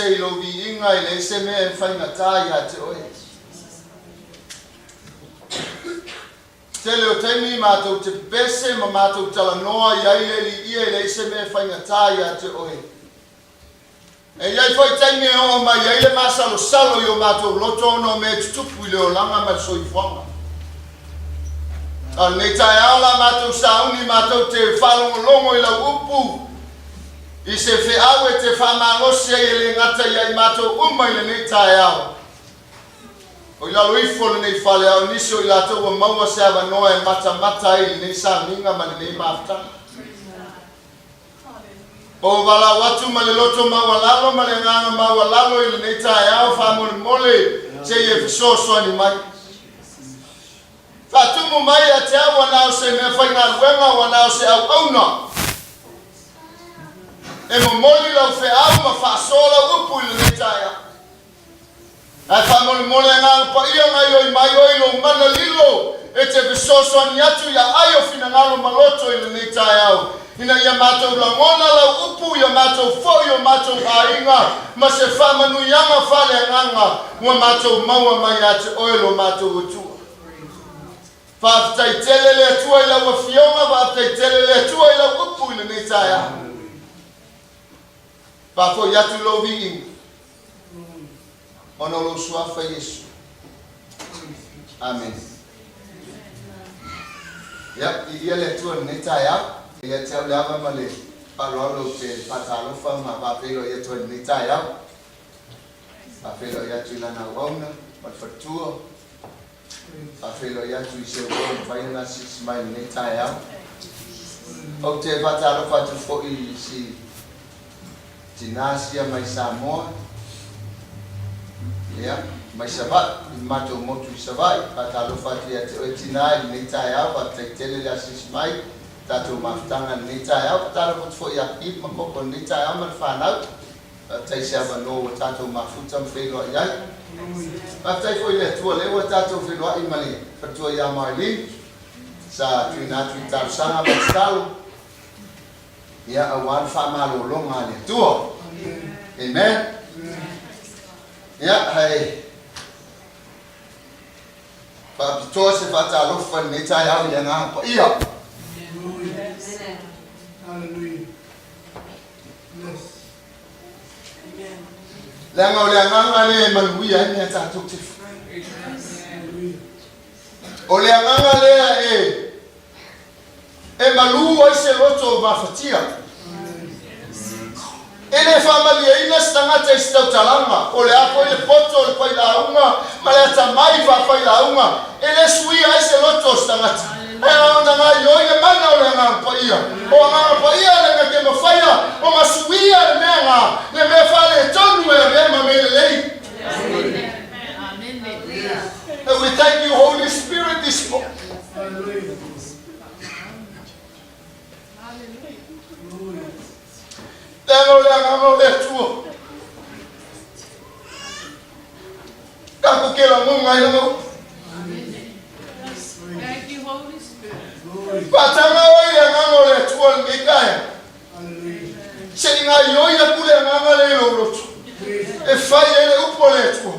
ese i lou viiga, e leai se mea e faigata ia te oe. Tele o taimi matou te pepese ma matou talanoa i ai le Alii e leai se mea e faigata ia te oe. E i ai foi taimi e oo mai ai le masalosalo i o matou loto ona o mea e tutupu i le olaga ma le soifuaga. A o lenei taeao la matou sauni matou te faalogologo i lau upu i se feau e te faamalosi ai e le gata ia i matou uma i lenei taeao. O i lalo ifo o lenei fale a o nisi o i latou ua maua se avanoa e matamata ai i lenei sauniga ma lenei mafutaga. O valaau atu ma le loto maualalo ma le agaga maualalo i lenei taeao faamolemole se i e fesoasoani mai. Faatumu mai ia te au ua na o se mea faigaluega ua na o se auauna. E momoli lau feau ma faasoa lau upu i lenei taeao. Ae faamolemole agaga paia gaioi mai oe i lou mana lilo e te fesoasoani atu i aai o finagalo ma loto i lenei taeao, ina ia matou lagona lau upu ia matou foi o matou aiga ma se faamanuiaga faaleagaga ua matou maua mai ia te oe lo matou Atua. Faafetai tele le Atua i lau Afioga, faafetai tele le Atua i lau upu i lenei taeao. Faafoi atu lou viiga ona o lou suafa Iesu. Amene. Ia, viia le Atua i lenei taeao. Ia te au le ava ma le faaaloalo ou te faatalofa ma faafeiloai atu ai i lenei taeao. Faafeiloai atu i lana auauna ma le faletua. Faafeiloai atu i se ua mafai ona asiasi mai i lenei taeao. Ou te faatalofa atu foi i si tinā sia mai Samoa, ia, mai Savaii, i le matou motu i Savaii. Faatalofa atu ia te oe tinā i lenei taeao, faafetai tele le asiasi mai i tatou mafutaga i lenei taeao. Faatalofa atu foi ia Pete ma Koko i lenei taeao ma le fanau. Faafetai i se avanoa ua tatou mafuta ma feiloai ai. Faafetai foi i le Atua lea ua tatou feiloai ma le faletua ia Marlene sa tuuina atu i talosaga ma tatalo ia aua le faamalologa a le Atua. Amen. Ia, hai faapitoa se faatalofa i lenei taeao i le Agaga Paia. Hallelujah. Leaga o le agaga lea e manuia ai mea tatou te fai. O le agaga lea e e malu ai se loto o mafatia. E le faamalieina se tagata i se tautalaga, o le a foi le poto o le failauga ma le atamai faafailauga, e le suia ai se loto o se tagata. Ae a ona gaioi le mana o le Agaga Paia, o Agaga Paia le mea ke mafaia ona suia le mea ga, le mea faaletonu e avea ma mea lelei. And we thank you, Holy Spirit, this morning. Leaga o le Agaga o le Atua. Tatou ke lagoga ai lana upu. Faataga oe i le Agaga o le Atua lenei taeao. Se i gaioi atu le Agaga lea i lou loto. E fai ai le upu a le Atua.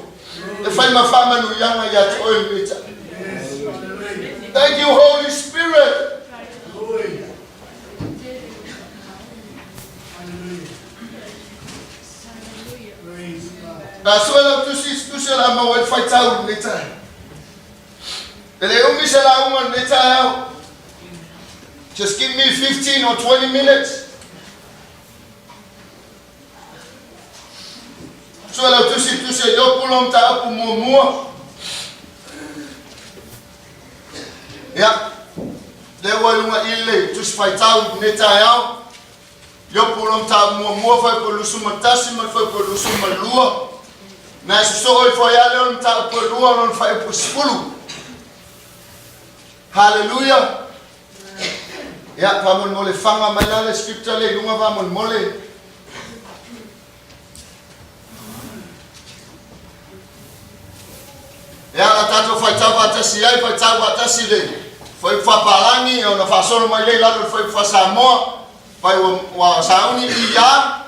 E fai ma faamanuiaga ia te oe lenei taeao. Thank you, Holy Spirit. Pe a sue lau tusi i se tusi o le a maua ai le faitau i lenei taeao. E le umi se lauga i lenei taeao. Just give me 15 or 20 minutes. Sue lau tusi i le tusi a Iopu lau mataupu muamua. Ia, lea ua i luga i le tusi faitau i lenei taeao. Iopu lona mataupu muamua, fuaiupu 21 ma le fuaiupu 22. Na e sosoo ifo ai lava lea o le mataupu e lua lona fuaiupu 10. Haleluia! Ia, faamolemole faga mai la le scripture lea i luga faamolemole. Ia, la tatou faitau faatasi ai, faitau faatasi le fuaiupu faapalagi ona faasolo mai lea i lalo i le fuaiupu faa-Samoa. Fai ua, ua sauni i ia.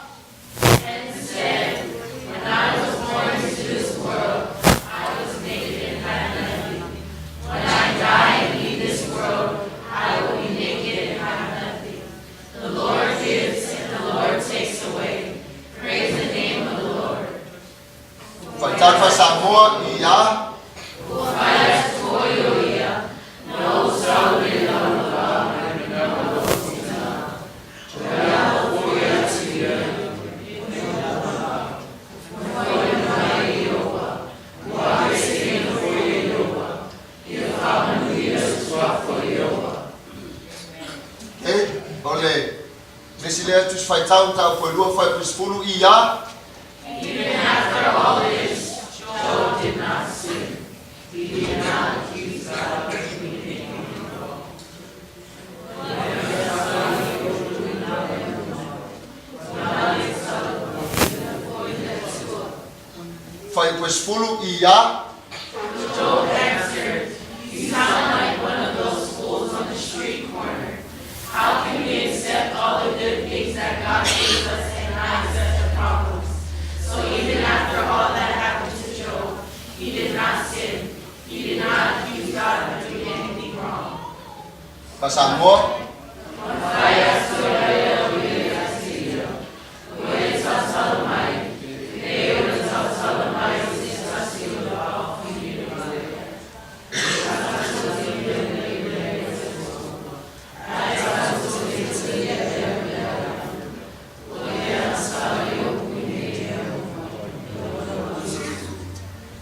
lea Tusi Faitau mataupu e lua fuaiupu 10 ia. Even after all this, Job did not sin. He did not accuse God of doing anything wrong. Fuaiupu e 10 ia. Job answered, You sound like one of those fools on the street corner. How can we accept all the good things that God gives us and not accept the problems? So even after all that happened to Job, he did not sin. He did not accuse God of doing anything wrong. Faa-Samoa.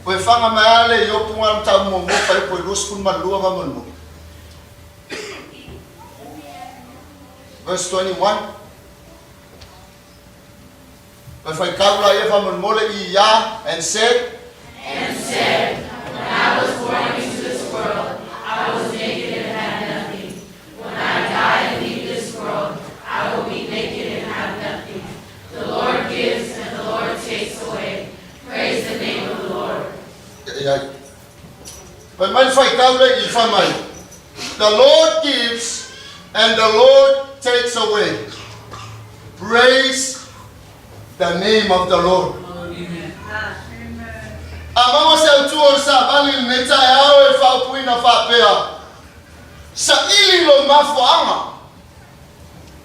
Ua faga mai lava le Iopu ga le mataupu muamua fuaiupu e 22 faamolemole. Verse 21. Ua faitau laia faamolemole i ia and said. And said, When I was born into this world, I was naked and had nothing. When I die and leave this world, I will be naked and have nothing. The Lord gives and the Lord takes away. Praise the name of the Lord. E ai. Fai mai le faitau lea i fai mai, The Lord gives and the Lord takes away. Praise the name of the Lord. A maua se autu o le savali i lenei taeao e faaupuina faapea, Saili lou mafuaaga,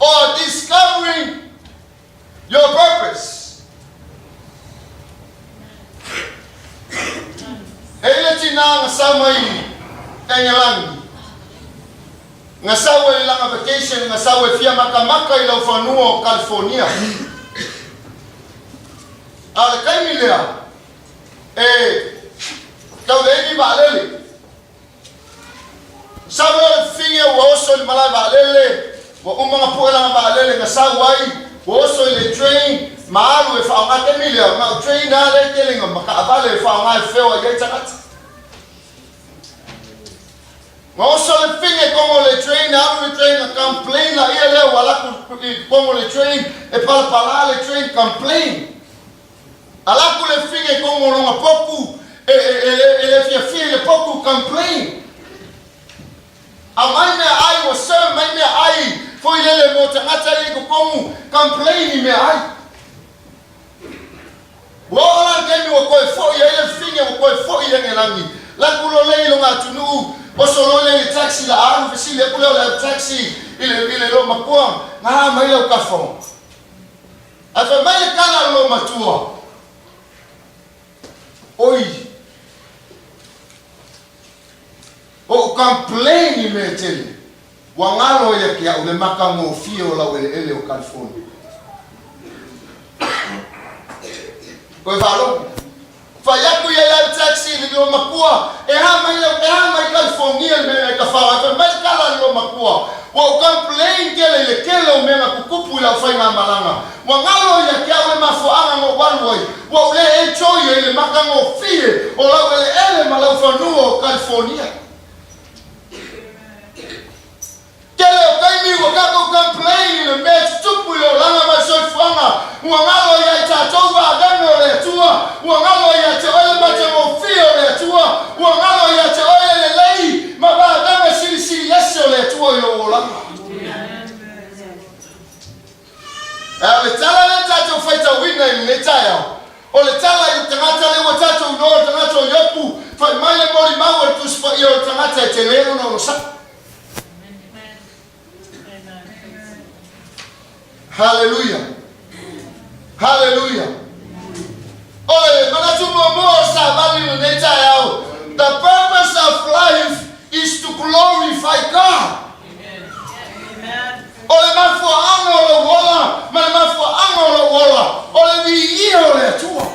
or discovering your purpose. E i le tinā na sau mai i Engelangi, na sau e langa vacation, na sau e fia makamaka i laufanua o California. A o le taimi lea, e tau leai ni vaalele. Sau lea o le fifine ua oso i le malae vaalele, ua uma ona pue lana vaalele na sau ai, ua oso i le train ma alu e faaaoga taimi lea, na o train lava lea e tele ina ma taavale e faaaoga e feoai ai tagata. Na oso le fifine kogo le train, alu le train na complain laia lea ua alu atu i totonu o le train e palapala le train complain. Alaku le fine kongo longa poku e, e, e, le, e le fiafia i le poku complain. Aumai mea ai ua serve mai mea ai foi lele mo tagata ia i totonu complain i mea ai. Ua oo la le taimi ua toe foi ai le fine ua toe foi i Engelangi. Laku lo le i longa atunuu oso lo le i le taxi la alu fesili aku lea o le au taxi i le, i le lo matua nga mai lau kafaoga. Ae fai mai le tala a le loomatua, Oi, oʻu complain i mea tele, ua galo ia ke aʻu le makagofie o lau eleele o California. Koe faalogo. Fai atu ia i au taxi i le loomatua, e a mai lau, e a mai California le mea e tafao ai. Fai mai le tala a le loomatua, Ua ou complain tele i le tele o mea na tutupu i lau faigamalaga. Ua galo ia te au le mafuaaga na ou alu ai. Ua ou le enjoy ai le matagofie o lau eleele ma lau fanua o California. Tele o taimi ua tatou complain i le mea e tutupu i le olaga ma le soifuaga, ua galo ia i tatou vavega o le Atua, ua galo ia te oe le matagofie o le Atua, ua galo ia te oe le lelei ma vavega silisili ese o le Atua i lou olaga. A o le tala lea tatou faitauina i lenei taeao, o le tala i le tagata lea ua tatou iloa o le tagata o Iopu, fai mai le molimau a le Tusi Paia o le tagata e tele ona onosai. Haleluia! Haleluia! O le manatu muamua o savali i lenei taeao, the purpose of life is to glorify God. O le mafuaaga o lou ola ma le mafuaaga o lou ola, o le viia o le Atua.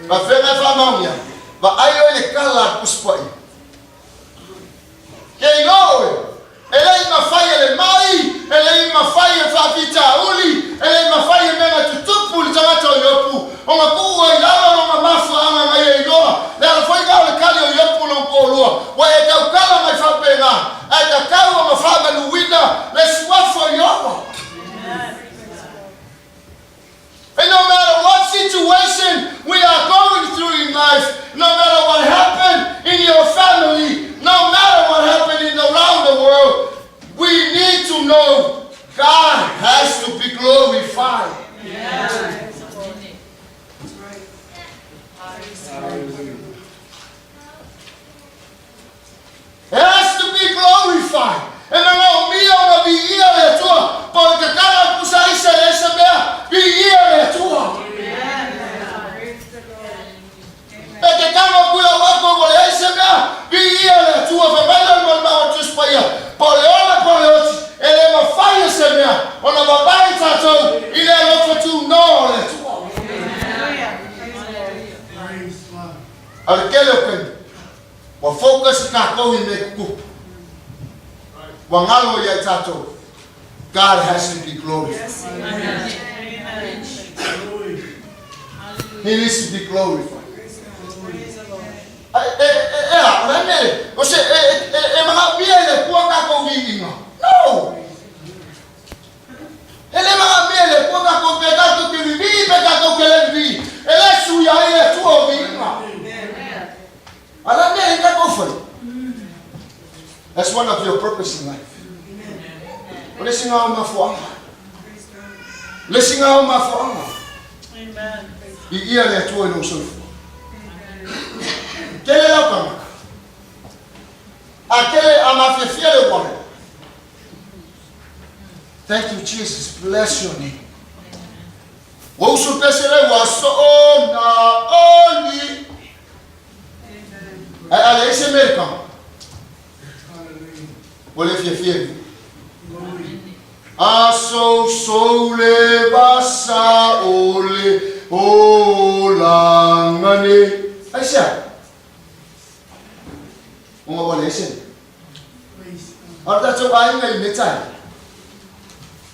Faafegai e faamaonia, vaai oe i le kala a le Tusi Paia. Ke iloa oe, e le i mafai e le mai mafai e faafitauli, e le i mafai e mea na tutupu i le tagata o Iopu, ona tuu ai i lalo lona mafuaaga na ia iloa. Le ala foi lena o le kali o Iopu lona toalua, Ua e tautala mai faapena, ae tatau ona faamanuina le suafa o Ieova. And no matter what situation we are going through in life, no matter what happened in your family, no matter what happened in around the world, we need to know God has to be glorified. It has to be glorified. E manaomia ona viia le Atua. Po o le tatala o le pusa aisa e leai se mea, viia le Atua. E te tago atu i lau ato ua leai se mea, viia le Atua. Fai mai lea o le malimau a le Tusi Paia, po o le ola po o le oti, e le mafai e se mea ona vavae tatou i le alofa tunoa o le Atua. A o le tele o taimi, Ua focus tatou i mea tutupu. Ua galo ia i tatou. God has to be glorified. He needs to be glorified. E, e, e, e a, o le mea, o se, e, e, e manaomia e le Atua tatou viiga. No! E le manaomia e le Atua tatou pe tatou te vivii pe tatou te le vivii. E le suia ai le Atua o viiga. A o le a le mea e tatou fai? That's one of your purpose in life. O le isi lena o mafuaaga. O le isi lena o mafuaaga. Viia le Atua i lou soifua. Tele lau tagata. A tele a mafiafia le uale. Thank you Jesus, bless your name. Ua usu pese le ua soo na oli. Ae a leai se mea i kama, ua le fiafia i A sou sou le vasa o le olaga ne. Aisea? Ona ua leai se mea. A o le tatou aiga i Metai,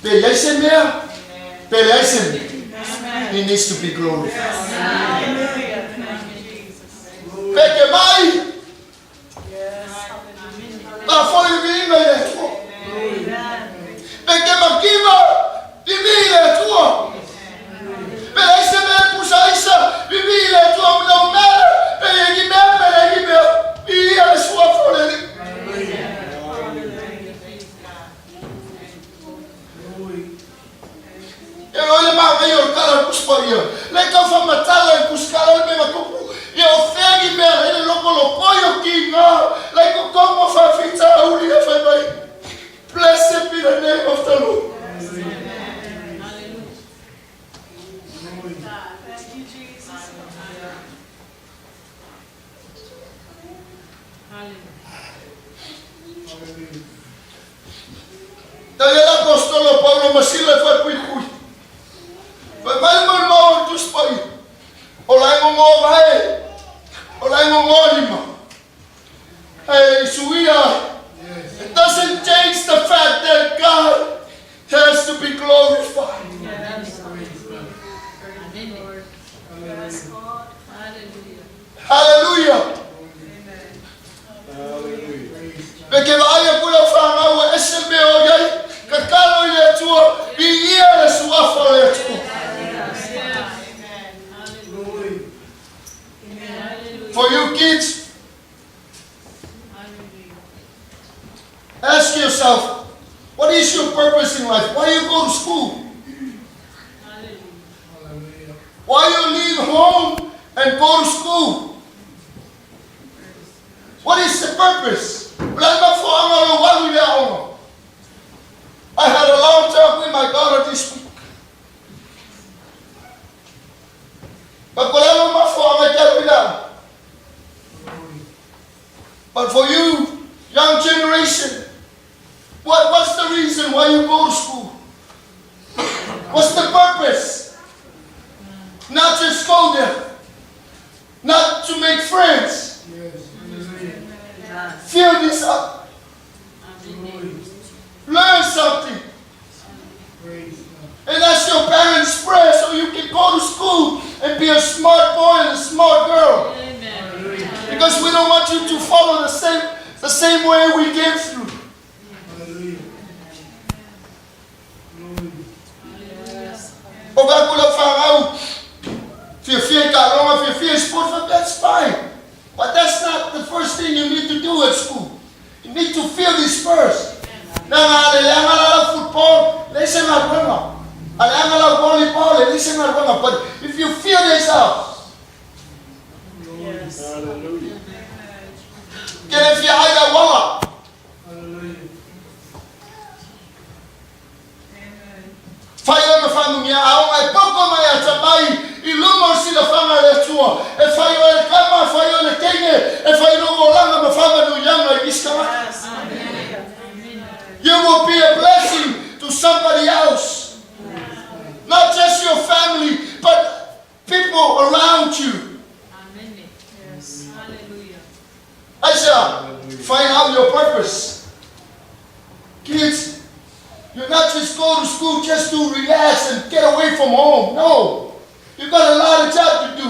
pe i ai se mea, pe leai se mea, He needs to be glorified. Pe te mai, a foi viiga i le Atua. Pe te makiva, vivii i le Atua. Pe leai se mea e pusa aisa, vivii i le Atua no matter pe i ai ni mea pe leai ni mea, viia le suafa o le Alii. E oi le manaia o le tala o le Tusi Paia, le tau faamatala i le tusi tala o le mea na tupu, ia o fea ni mea la i le lokolokoi o tiga, la i totonu o faafitauli e fai mai. Blessed be the name of the Lord. Tali a l'apostolo Paulo ma Sila e falepuipui. Fai mai le malimau o le Tusi Paia, O la e gogo vae, o la e gogo lima. Ae suia, it doesn't change the fact that God has to be glorified. Hallelujah. Pe ke vaai aku i lau fanau ua ese le mea o i ai, tatalo i le Atua, viia le suafa o le Atua. For you kids, ask yourself, what is your purpose in life? Why you go to school? Why you leave home and go to school? What is the purpose? O le a le mafuaaga o lou alu i le aoga? I had a long talk with my daughter this week. But ko le a lou mafuaaga e te alu i le aoga? But for you, young generation, what, what's the reason why you go to school? What's the purpose? Not just go there. Not to make friends. Fill this up. Learn something. Because we don't want you to follow the same, the same way we came through. O ka kula whangau, fiafia i taaloga, fiafia i sports, but that's fine. But that's not the first thing you need to do at school. You need to feel this first. Na nga le leaga la lau football, leai se galuega. A leaga lau volleyball, e leai se galuega. But if you feel yourself, ke le fia ai lau ala. Fai oe ma faamunia aoga e poko mai atamai i luma o le silafaga a le Atua, e fai oe le kama, e fai oe le teine, e fai lou olaga ma faamanuiaga i nisi tagata. You will be a blessing to somebody else. Not just your family, but people around you. Aisea? Find out your purpose. Kids, you're not just go to school just to relax and get away from home. No. You got a lot of job to do.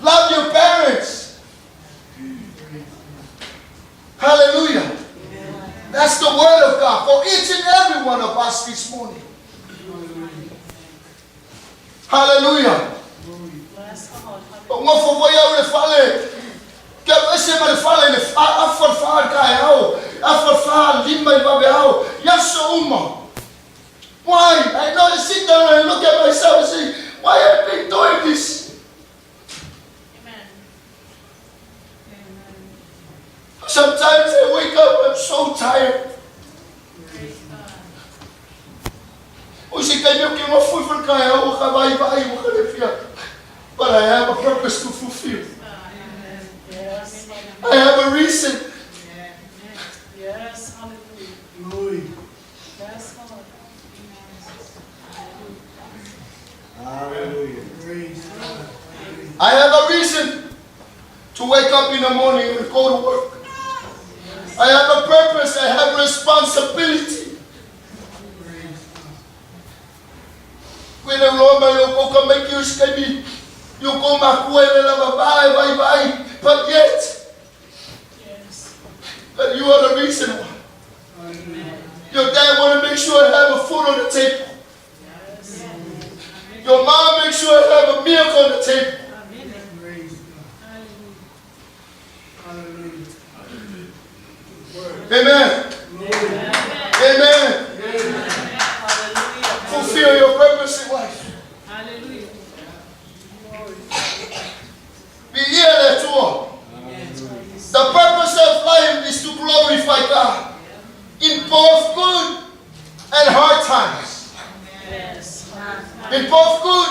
Love your parents. Hallelujah. That's the word of God for each and every one of us this morning. Hallelujah. Ua nofo foi au i le fale, ke alu ese ma le fale i le afa le fa i le taeao, afa le fa lima i le vaveao, i aso uma. Why? I know I sit down and look at myself and say, why have I been doing this? Sometimes I wake up, I'm so tired. O se taimi o ke nofo ifo i le taeao ua ka vaivai ua ka le fia. But I have a purpose to fulfill. I have a reason. Yes, hallelujah. Yes, Lord. Hallelujah. I have a reason to wake up in the morning and go to work. I have a purpose. I have responsibility. Koe le uloa mai o kou ka maiki o se taimi i o kou makua e le lava va e vaivai, but yet, but you are the reason why. Your dad want to make sure I have a food on the table. Your mom make sure I have a milk on the table. Amen. Amen. Fulfill your purpose in life. Viia le Atua. The purpose of life is to glorify God in both good and hard times. In both good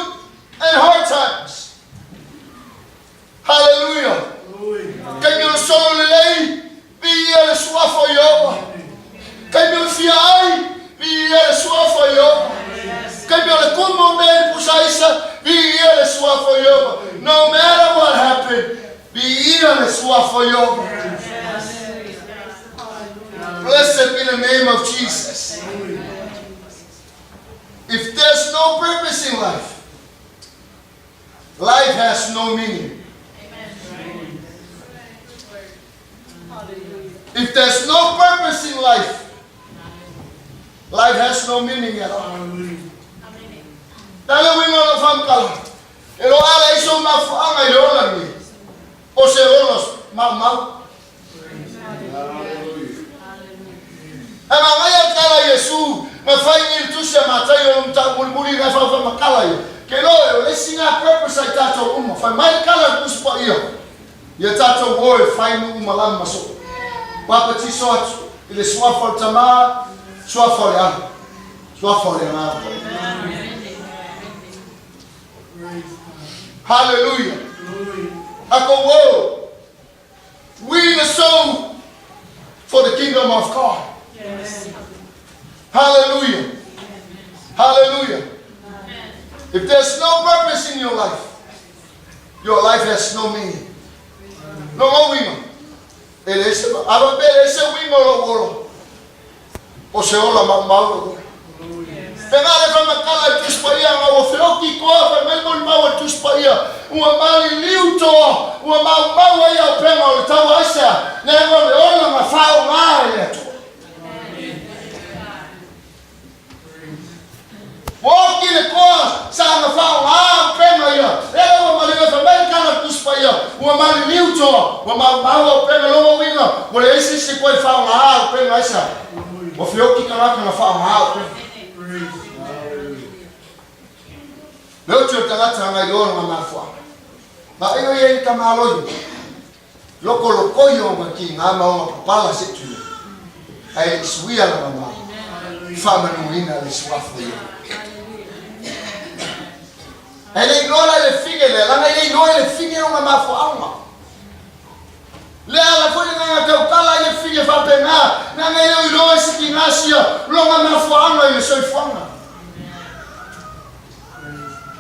and hard times. Hallelujah. Taimi o le solo lelei, viia le suafa o Ieova. Taimi o le fia ai, viia le suafa o Ieova. Taimi o le kumu o mea i le pusa aisa, viia le suafa o Ieova. No matter what happened, viia le suafa o Ieova. Blessed be the name of Jesus. If there's no purpose in life, life has no meaning. If there's no purpose in life, life has no meaning at all. Tale uiga o lau faamatala, e loa'a leai sou mafuaaga i le ola nei, o se ola maumau. Ae manaia le tala a Iesu na fai i le tusi a Mataio o le mataupu mulimuli na e faufaimatala ia, Ke loa e o le isi na purpose ai tatou uma, fai mai le tala a le Tusi Paia, ia tatou o e fai nuu ma lanu ma soo. Papatiso atu i le suafa o le Tama, suafa o le Ana, suafa o le Agaga Paia. Hallelujah. Ako whoa. Win a soul for the kingdom of God. Yes. Hallelujah. Hallelujah. If there's no purpose in your life, your life has no meaning. No mo uiga. E leai se, a faapea e leai se uiga o lou ola, o se ola maumau lou ola. Pegā le faamatala i le Tusi Paia ma ua feoki toa fai mai molimau a le Tusi Paia, ua maliliu toa, ua maumau ai auupega o le taua. Aisea? Leaga o le ola na faaaoga e le Atua. Ua oki le toa sa na faaaoga auupega ia, lea la ua maliliu ai. Fai mai le tala a le Tusi Paia, ua maliliu toa, ua maumau auupega. Lona uiga, ua leai se isi e toe faaaoga auupega. Aisea? Ua feoki tagata na faaaoga auupega. Le oti o le tagata na iloa lona mafuaaga. Vaai o i ai le tamaloio, lokolokoi o ona kiga ma ona papala se i tulou, ae le i suia lana malo, faamanuina le suafa o Iehofa. Ae le iloa la i le fine lea, leaga e le iloa i le fine ona mafuaaga. Le ala foi le agaga tautala i le fine faapena, leaga e le o iloa e se tiga sia lona mafuaaga i le soifuaga.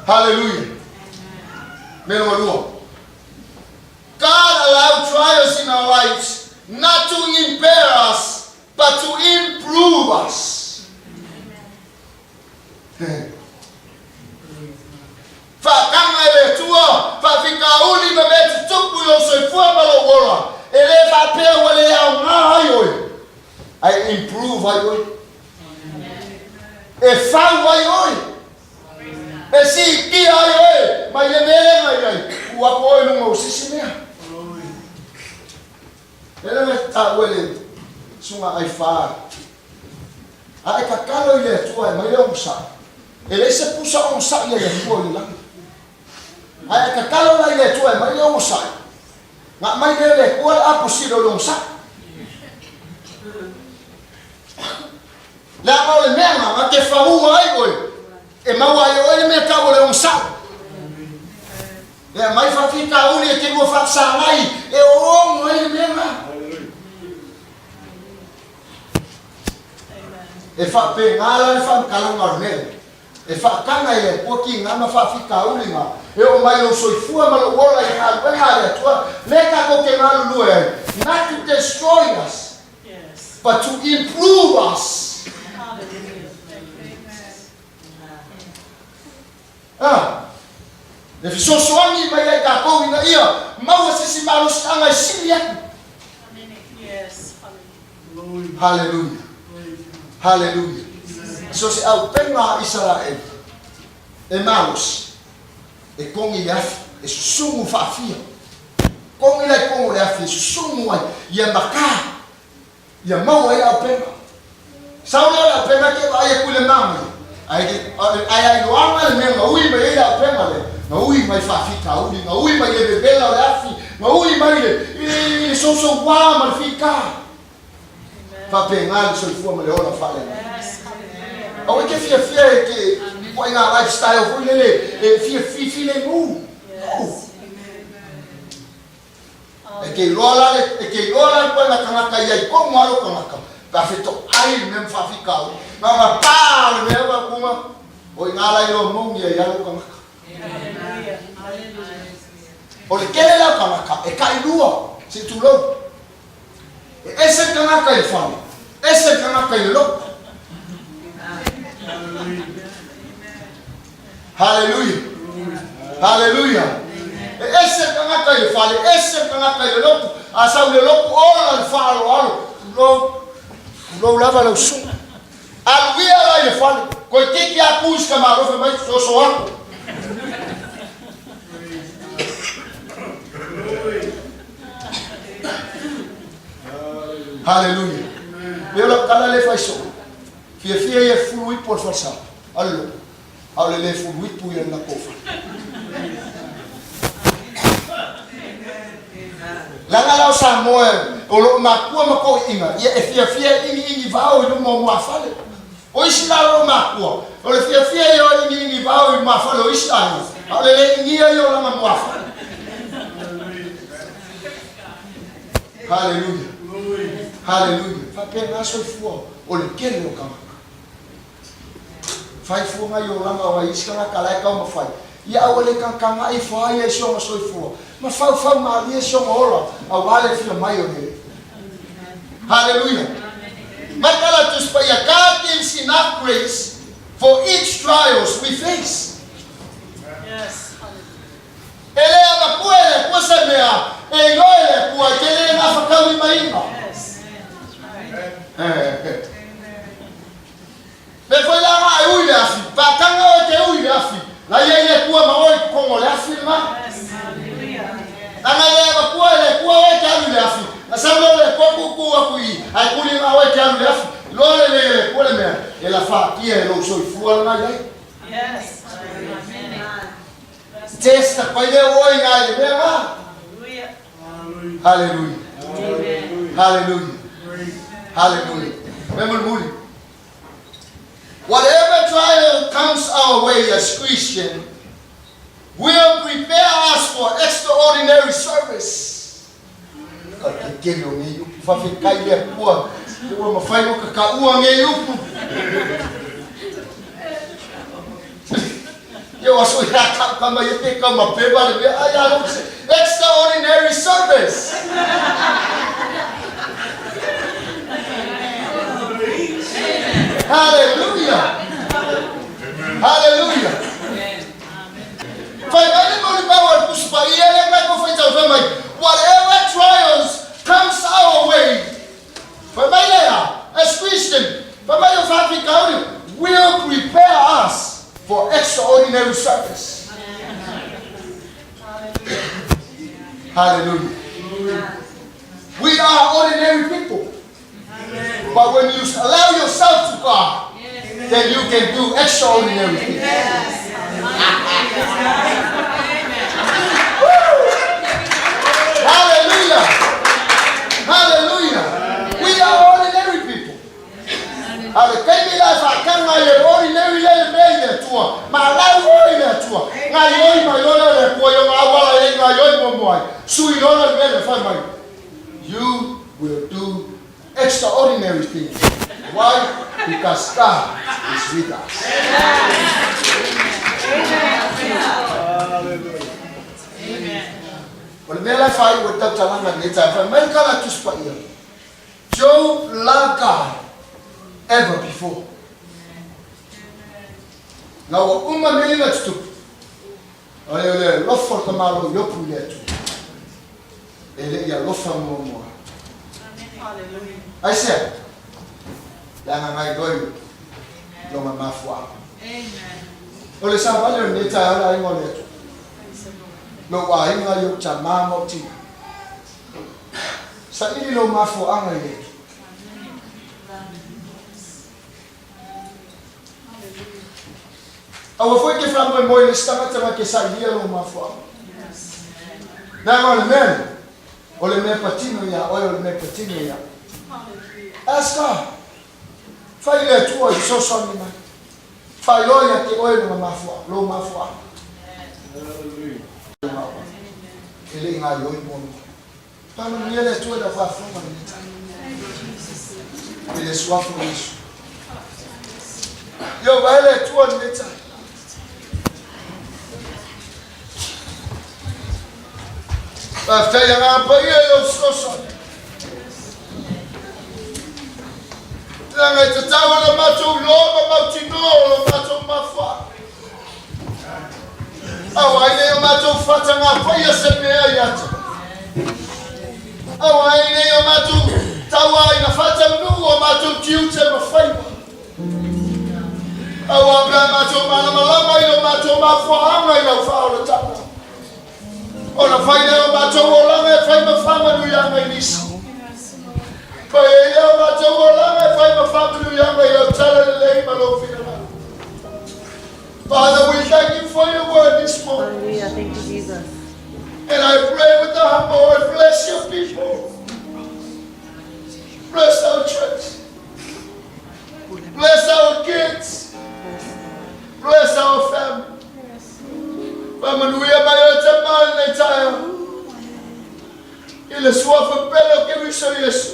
Haleluia! Mea lona lua, God allow trials in our lives not to impair us but to improve us. Faataga e le Atua, faafitauli ma mea tutupu i lou soifua ma lou ola, e le faapea ua le aoga ai oe, ae improve ai oe. E fau ai oe. E siitia ai oe mai le mea lea na i ai, tuu atu oe i luga o se isi mea. Lea la na taua e le susuga Aifa. A e tatalo i le Atua e aumai le onosai, e leai se pusa onosai a le Atua i le lagi. A e tatalo la i le Atua e aumai le onosai, na aumai lea e le Atua le aposile o le onosai. Leaga o le mea na, na te faua ai oe, e maua ai e oe le mea tau o le onosai. E aumai faafitauli e te lua faasagai e oono ai le mea na. E faapena la le faamatalaga o le mea lea. E faataga e le Atua tiga ma faafitauli na e oo mai lou soifua ma lou ola i galuega a le Atua lea tatou te galulue ai, not to destroy us, but to improve us. A E fesoasoani mai ai tatou ina ia maua se isi malosiaga e sili atu. Haleluia! Haleluia! So se aupega a Isaraeli e malosi, e kogi i le afi, e susumu faafia. Kogi la i totonu o le afi e susumu ai ia makā, ia maua ai le aupega. Sau lea o le aupega e te vaai atu i le manaia, ae ae a iloaga le mea na ui mai ai le aupega lea, na ui mai faafitauli, na ui mai le vevela o le afi, na ui mai le i le sousouā ma le fitā. Faapena le soifua ma le ola faaleagaga. Aua e te fiafia e te ituaiga lifestyle foi lele e fia filemu. No. E te iloa la le, e te iloa la le ituaiga tagata ia i tonu lava lou tagata, pe a fetoai le mea ma faafitauli, na ona pa le mea ma kuma, o i ina la iloa moni ai lava lou tagata. O le tele la o tagata e tailua, se i tulou. E ese le tagata i le fale, ese le tagata i le lotu. Haleluia! Haleluia! E ese le tagata i le fale, ese le tagata i le lotu. A sau i le lotu, ola le faaaloalo. Tulou, tulou lava lau susuga. Alu ia la i le fale, toeitiiti lava tu i si tamaloa fai mai, soso atu. Haleluia! Pei o lau tala lea e fai soo, fiafia ia e fulu ipu o le falesa. Alu loa. A o le lē fulu ipu ia lena tofa. Leaga la o Samoa o loo matua ma toeaiina ia e fiafia e iniini vao i luma o muafale. O isi la o loo matua o le fiafia ia o iniini vao i muafale o isi aiga a o le lē inia ia o lana muafale. Haleluia. Haleluia. Faapena soifua o le tele o tagata. Fai fua nai olaga o ai isi tagata la e taumafai, ia aua le tagatagai ifo a ia i si ona soifua, ma faufau malie si ona ola aua le fia mai o le Alii. Haleluia! Mai tala Tusi Paia, God gives enough grace. for each trials we face. E le avatua e le Atua se mea e iloa e le Atua e te le gafataulimaina. Pe foi la ga e ui le afi, paatanga oe te ui le afi, la iai le Atua ma oe i totonu o le afi lena. Leaga e le avatua e le Atua oe te alu i le afi, na sau lea o le Atua tuutuu atu i i, ae tuli na oe te alu i le afi. Iloa lelei e le Atua le mea e lafaatia e lou soifua lena i ai. Test atu ai lea o oe i na i le mea na. Haleluia. Haleluia. Haleluia. Mea mulimuli. Whatever trial comes our way as Christian will prepare us for extraordinary service. Ka tetele o nei upu, whawhetai le Atua, ua mawhai o ka kaua nei upu. Ia ua sui ha kau ka mai e te kau ma pepa le mea, ai a lou se extraordinary service. Hallelujah. Hallelujah. Fai mai le molimau a le Tusi Paia lea na tou faitau fai mai, Whatever trials comes our way, fai mai lea, as Christian, fai mai o faafitauli, will prepare us for extraordinary service. Hallelujah. We are ordinary people. But when you allow yourself to God, then you can do extraordinary things. Hallelujah. Hallelujah. We are ordinary people. A le taimi la e faatanga ai e le ordinary lea le mea i le Atua, ma lau oe i le Atua, gaioi mai loa lea o le Atua i ona auala e le i gaioi muamua ai, sui loa lea o le mea lea fai mai. You will do extraordinary things. Why? Because God is with us. O le mea la e faaiu ai tautalaga i lenei taeao, fai mai le tala a Tusi Paia, Job loved God ever before. Na ua uma mea ia na tutupu, o le o le alofa o le tamaloa Iopu i le Atua. E le i alofa muamua. Aisea? Leaga gaioio lona mafuaaga. O le savali o lenei taeao le aiga o le Atua. Lou aiga i ou tama ma ou tina. Saili lou mafuaaga i le Atua. Aua foi e te faamoemoe i le isi tagata na te sailia lou mafuaaga. Leaga o le mea lea, o le mea patino iā oe, o le mea patino iā oe. Ask God. Fai i le Atua i fesoasoani mai. Faailoa ia te oe lona mafuaaga, lou mafuaaga. E le i gaioi muamua. Faamanuia le Atua i lau faafofoga i lenei taimi. I le suafa o Iesu. Ia vae le Atua i lenei taimi. Faafetai Agaga Paia i lou fesoasoani. Leaga e tatau ona matou iloa ma mautinoa o lo matou mafuaaga. Aua ai nei o matou fatagapaia se mea ia te Aua ai nei o matou tauā ina faataunuu o matou tiute ma faiva. Aua pe a matou malamalama i lo matou mafuaaga i lau faaolataga. Ona fai lea o matou olaga e fai ma faamanuiaga i nisi. Fai ai lea o matou olaga e fai ma faamanuiaga i lau tala lelei ma lou finagalo. Father, we thank you for your word this morning. Hallelujah. Thank you, Jesus. And I pray with a humble heart, bless your people. Bless our church. Bless our kids. Bless our family. Faamanuia mai oe tama i lenei taeao. I le suafa pele o Keriso Iesu.